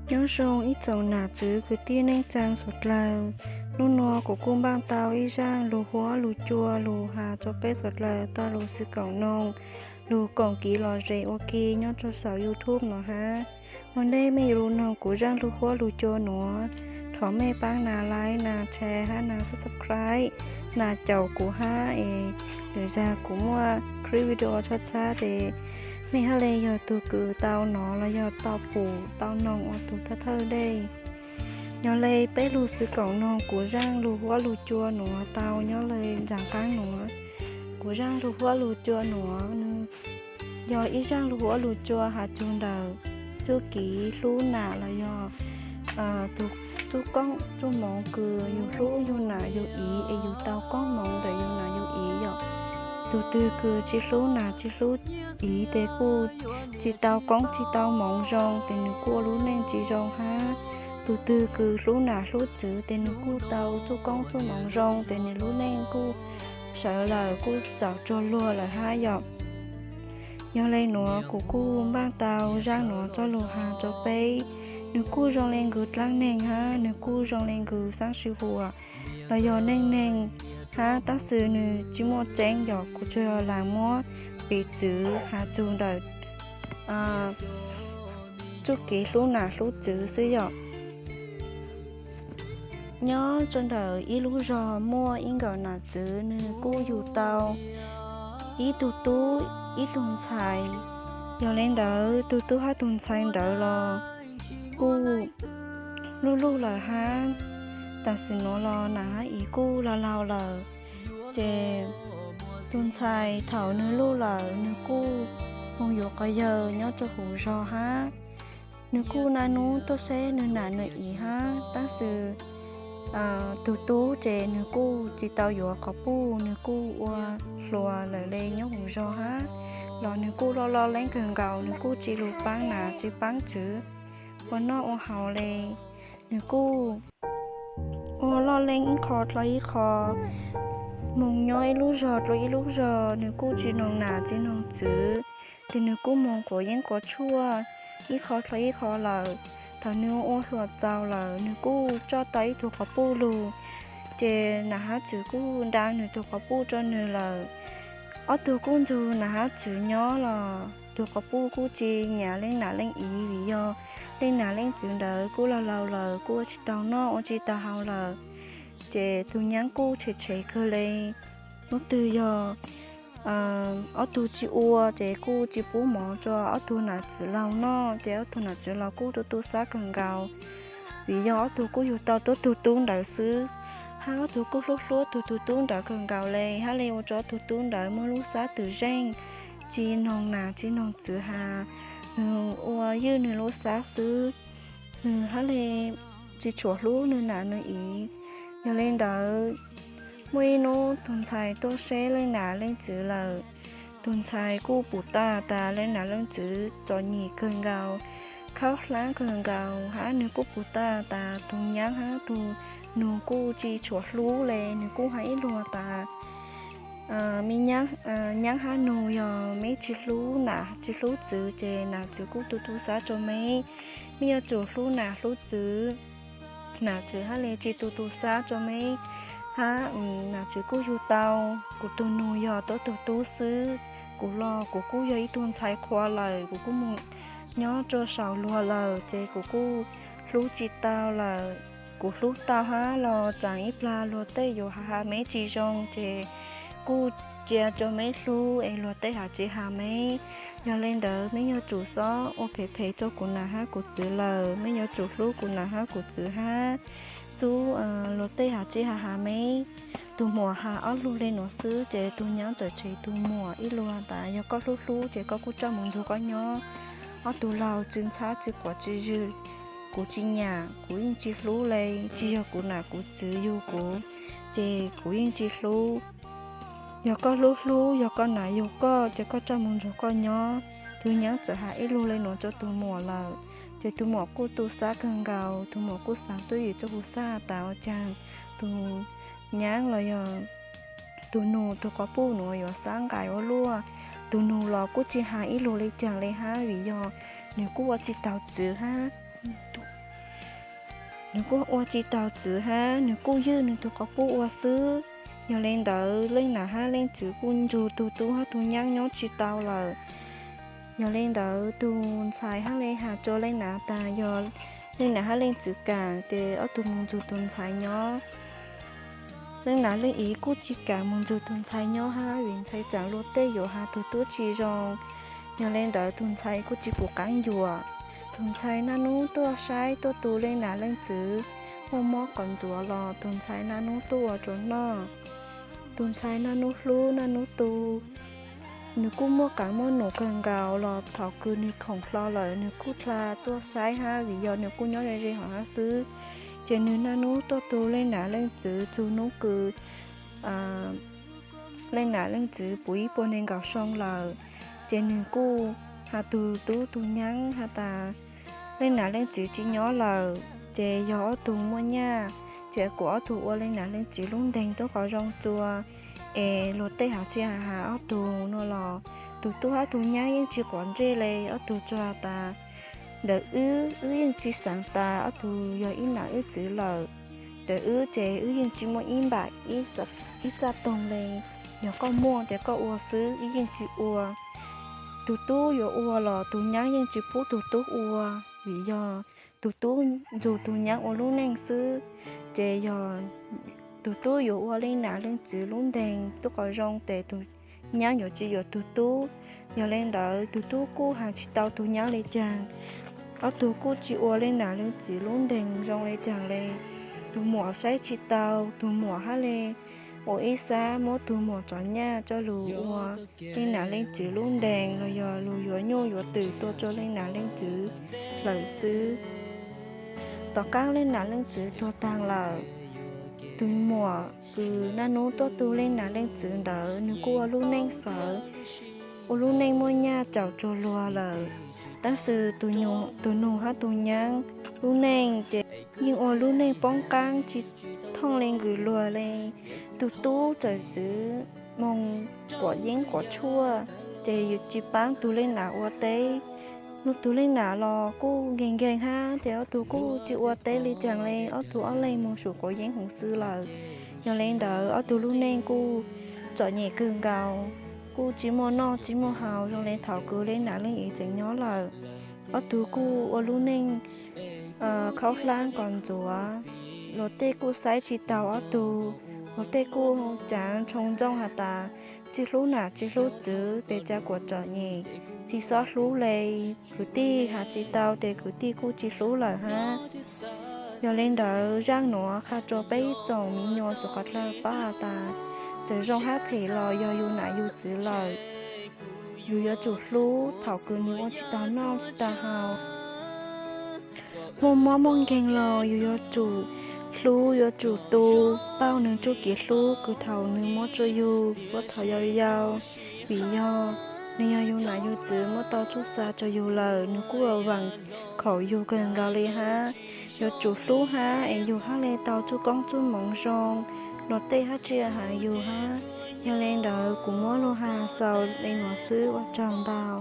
Nyob zoo ib tsoom nam txwv kwv tij neej tsaa suav dlawg. Nub nua kuv kuj npaaj tau ib zaaj lug huab lug cua lug has rua peb suav dlawg tau lug xwv koom noog, lug koom kev lom zem ua ke nyob rua saum YouTube nuav hab. Ua ntej mej yuav lug noog kuv zaaj lug huab lug cua nuav, thov mej paab nas like, nas share hab nas subscribe, nas caum kuv hab es lwm zag kuv muaj clip video tshab tshab tes mej hab le yog tug kws tau nov los yog tau pum tau noog ua tug thawj thawj dej. Yog le peb lug xwv koom noog kuv zaaj lug huab lug cua nuav tau nyob le nraag qaab nuav. Kuv zaaj lug huab lug cua nuav nwg yog ib zaaj lug huab lug cua has txug ntawm txuj kev hlub nam los yog tug txuj koob txuj moov kws yug hlub yug nam yug iv es yug tau koob moov ntawm yug nam yug iv yom. Tug twg kws tsi hlub nam tsi hlub iv tes kuj tsi tau koob tsi tau moov zoo tes nwg kuj ua lub neej tsi zoo hab. Tug twg kws hlub nam hlub txwv tes nwg kuj tau txuj koob txuj moov zoo tes nwg lub neej kuj sawv lawm kuj txaus tsuag luag lawm hab yom. Yog le nuav kuv kuj npaaj tau zaaj nuav txoj lug has rua peb. Nwg kuj zoo le nkws dlaab neeg hab nwg kuj zoo le nkws xaab sij huam los yog neej neeg hab tab sis nwg tsi muaj tseeb yom, kuv tsuas yog laas muab piv txwv has txug ntawm txuj kev hlub nam hlub txwv xwb yom. Nyob rua ntawm ib lub zog muaj ib nkawm nam txwv nwg kuj yug tau ib tug tub ib tug ntxhais. Yog le ntawd tug tub hab tug ntxhais ntawd los kuj luj luj lawm hab, tam sim nuav los nam hab iv kuj laug laug lawm. Ces tug ntxhais thaum nwg luj lawm nwg kuj moog yuav quas yawg nyob rua huv zog hab. Nwg kuj naj nub tuaj saib nwg nam nwg iv hab tab sis tug tub ces nwg kuj tsi tau yuav quas puj, nwg kuj ua hluas lawm le nyob huv zog hab, los nwg kuj loj loj leeb kawg nkaus, nwg kuj tsi lug paab nam tsi paab txwv ua noj ua haus le. Nwg kuj ua loj leeb ib qho dlua ib qho, moog nyob ib lub zog dlua ib lub zog, nwg kuj tsi noog nam tsi noog txwv. Ces nwg kuj moog quav yeeb quav tshuaj ib qho dlua ib qho lawm. Thaum nwg ua hluas txaus lawm nwg kuj coj tau ib tug quas puj lug, ces nam hab txwv kuj nrug nwg tug quas puj rua nwg lawm. Ob tug kuj nrug nam hab txwv nyob los tug quas puj kuj tsi nyiam leej nam leej iv vim yog leej nam leej txwv ntawd kuj laug laug lawm kuj ua tsi tau noj ua tsi tau haus lawm. Ces tug nyab kuj tshev tshev kawg le. Hnub twg yog ob tug tsi ua ces kuj tsi pub mov rua ob tug nam txwv laug noj, ces ob tug nam txwv laug kuj tu tu xab kawg nkaus, vim yog ob tug kuj yug tau tuab tug tub ntawd xwb, hab ob tug kuj hlub hlub tug tug tub ntawd kawg nkaus le, hab le ua rua ob tug tub ntawd muaj lub xab twm zeej, tsi noog nam tsi noog txwv has, nwg ua ywj nwg lub xab xwb, nwg hab le tsi tshuam hlub nwg nam nwg iv. Yog le ntawd, muaj ib hnub tug ntxhais tuaj saib leej nam leej txwv lawm. Tug ntxhais kuj pum tag tas leej nam leej txwv txom nyem kawg nkaus, khaub hlab kawg nkaus, hab nwg kuj pum tag tas tug nyab hab tug nug kuj tsi tshuam hlub le, nwg kuj has ib lug tas, me nyab hab nug, yog meb tsi hlub nam tsi hlub txwv ces nam txwv kuj tu tu xab rua meb. Meb yuav tsum hlub nam hlub txwv, nam txwv hab le tsi tu tu xab rua meb. Hab nam txwv kuj yug tau kuv tug nug yog tuab tug tub xwb. Kuv los kuv kuj yog ib tug ntxhais qhua lawm, kuv kuj moog nyob rua saum luag lawm ces kuv kuj hlub tsi tau lawm. Kuv hlub tau hab los tsaam ib plag luag tej yuav has has meb tsi zoo ces kuj cia rua meb hlub es luag tej has tsi has meb. Yog le ntawd meb yuav tsum xob ua phem phem rua kuv nam hab kuv txwv lawm, meb yuav tsum hlub kuv nam hab kuv txwv hab, xub luag tej has tsi has has meb. Tug muam has ob lug le nuav xwb ces tug nyab txawm tshev tug muam ib lug tas, yog koj hlub hlub ces koj kuj coj moog nrug koj nyob. Ob tug laug tsi ntxhab tsi quam tsi zwg, kuv tsi nyam, kuv yeej tsi hlub le. Tsi yog kuv nam kuv txwv yug kuv ces kuv yeej tsi hlub. Yog koj hlub hlub, yog koj nam yug koj ces koj coj moog nrug koj nyob. Tug nyab txawm has ib lug le nuav rua tug muam lawm, ces tug muam kuj tu xab kawg nkaus, tug muam kuj xaav tuab ywm rua huv xab tas ua caag tug nyab los yog tug nug tug quas puj nuav yuav xab nqaim ua luaj. Tug nug los kuj tsi has ib lug le caag le hab vim yog nwg kuj ua tsi taug txwv hab. nws kuj ua tsis tau txwv hab nws kuj ywj nws tus quas puj ua xwb. Yog le ntawd leej nam hab leej txwv kuj nrug tug tub hab tug nyaab nyob tsis tau lawm. Yog le ntawd tug ntxhais hab le has rua leej nam tas yog leej nam hab leej txwv kam ces ob tug moog nrug tug ntxhais nyob. Leej nam leej txwv kuj tsis kam moog nrug tug ntxhais nyob hab vim ntxhais txaam luag tej yuav has tug tub tsis zoo. Yog le ntawd tug ntxhais kuj tsis pum qaab yuam. Tug ntxhais naj nub tuaj saib tuaj tu leej nam leej txwv muaj mob qhov ntxuav los tug ntxhais naj nub tuaj ua rua noj. Tug ntxhais naj nub hlub naj nub tu, nws kuj muaj qaav muaj num kawg nkaus los thaus kws nwg khoom hlo lawm nwg kuj dlha tuaj saib hab vim yog nws kuj nyob ze ze hov hab xwb. Ces nws naj nub tuaj tu leej nam leej txwv txug nub kws leej nam leej txwv puv ib puas neeg nkaum xyoo lawm. Ces nws kuj has tug tub tug nyaab has tas leej nam leej txwv tsis nyob lawm, ces yog ob tug muaj nyaj, ces kuas ob tug ua leej nam leej txwv lub nteeg tub quas zoo txua. Es luag tej has tsi has ob tug nuav los tug tub hab tug nyaab yeej tsis quav ntsej le, ob tug tsuas has tas ntawm wb, wb yeej tsis xaav tas ob tug yog ib nam ib txwv lawm. Ntawm wb ces wb yeej tsis muaj ib npam ib txaj toog le. Yog koj muaj ces koj ua xwb, wb yeej tsis ua. Tug tub yuav ua los tug nyaab yeej tsis pub tug tub ua, vim yog tug tub nrug tug nyaab ua lub neej xwb. Ces yog tug tub yuav ua leej nam leej txwv lub nteeg tub quas zoo tes tug nyaab yuav tsis yuam tug tub. Yog le ntawd tug tub kuj has tsis tau tug nyaab le caag. Ob tug kuj tsis ua leej nam leej txwv lub nteeg zoo le caag le. Tug muam saib tsis tau tug muam hab le ua ib sab muab tug muam tso nyaj coj lug ua leej nam leej txwv lub nteeg los yog lug yuav nyuj yuav twm tua rua leej nam leej txwv lawm xwb. Tom qaab leej nam leej txwv tuag taag lawm, tug muam kws naj nub tuaj tu leej nam leej txwv ntawd nws kuj ua lub neej sawv, ua lub neej muaj nyaj caum tsuag luag lawm. Tab sis tug nug hab tug nyaab lub neej ces yeej ua lub neej poob qaab tsis thooj le nkws luag le. Tug tub txawm txwv moog quav yeeb quav tshuaj, ces yus tsis paab tug leej nam ua teb. Lug tug leej nam los kuj nkeeg nkeeg hab ces ob tug kuj tsis ua teb le caag le, ob tug ob leeg moog sum quav yeeb huv xwb lawm. Yog le ntawd ob tug lub neej kuj txom nyem kawg nkaus, kuj tsis muaj noj tsis muaj haus zoo le thaus kws leej nam leej txwv tseem nyob lawm. Ob tug kuj ua lub neej khaub hlab kom ntxuav, luag tej kuj saib tsis taus ob tug, luag tej kuj cav ntshoo ntsooj has tas tsis hlub nam tsis hlub txwv tes cas kuas txom nyem, tsis xob hlub le. Kwv tij has tsis tau tes kwv tij kuj tsis hlub lawm hab. Yog le ntawd zaaj nuav qha rua peb tsoom miv nyuas suav qhov dlawg paub has tas txawm zoo hab phem los yog yus nam yus txwv lawm, yus yuav tsum hlub thaum kws nwg ua tsis taug noj tsis taug haus. Muaj mob muaj nkeeg los yus yuav tsum hlub yuav tsum tu, pauj nwg txuj kev hlub kws thaum nwg muab rua yug puag thaum yau yau, vim yog nwg yog yus nam yus txwv muab tau txuj sa rua yug lawm nwg kuj vaam khaum yug kawg nkaus le hab. Yuav tsum hlub hab es yug hab le tau txuj koob txuj moov zoo, luag tej hab tsi has yug hab. Yog le ntawd kuv muab lug has xaus le nuav xwb, ua tsaug ntau.